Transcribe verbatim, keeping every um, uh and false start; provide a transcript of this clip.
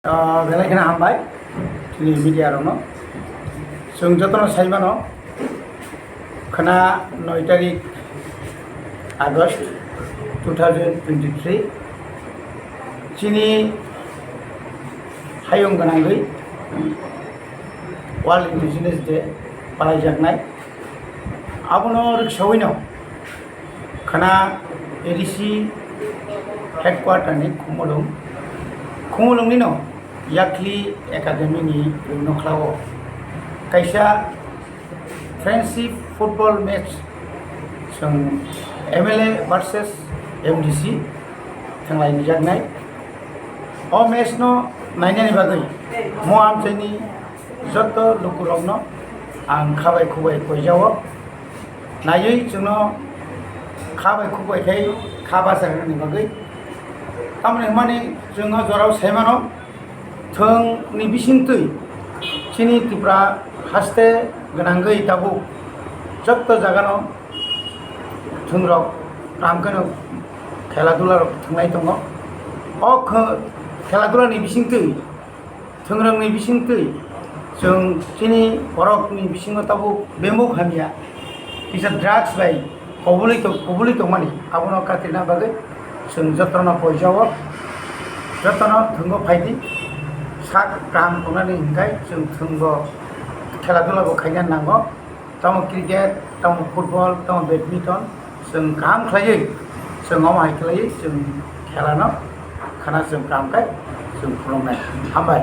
Ah, belai kheno hambai chini media rokno. Chwng jotono sai mano, khwna noi tarik August two thousand twenty-three, chini hayung gwnangwi World Indigenous Day palaijaknai. Abono rwksaui no khwna A D C headquarter ni Khumulwng, Khumulwng ni no Yakli Academy ni rwngno khlao kaisa friendship football match, chwng M L A versus M D C thanglai nijaknai. O match no nainani bagwi mo amchaini joto lukurokno ang khabai khubai koijao. Naiwi chwngno khabai khubai khai kha bachaini bagwi. Tamoni hwnmani chwngno jorao saimano, thwngni bisingtwi chini Tripura haste gwnangwi tabuk joto jagano thwngrok kaham kheno khela dula rok thwnglai tongo. O khe-, khela dula ni bisingtwi, thwngrokni bisingtwi chwng chini borokni bisingo tabuk bemuk hamya kisa drugs bai kobului tong-, kobului tongmani, abono katirna bagwi chwng jotono poijao, jotono thwngo phaidi, sak kaham tongnani hinkhai chwng thwngo khela dula bo khaina nango. Tamo cricket, tamo football, tamo badminton, chwng kaham khlaiwi chwng omo hai khlaiwi chwng khelano khana chwng kaham khe chwng phunuknai. Hambai.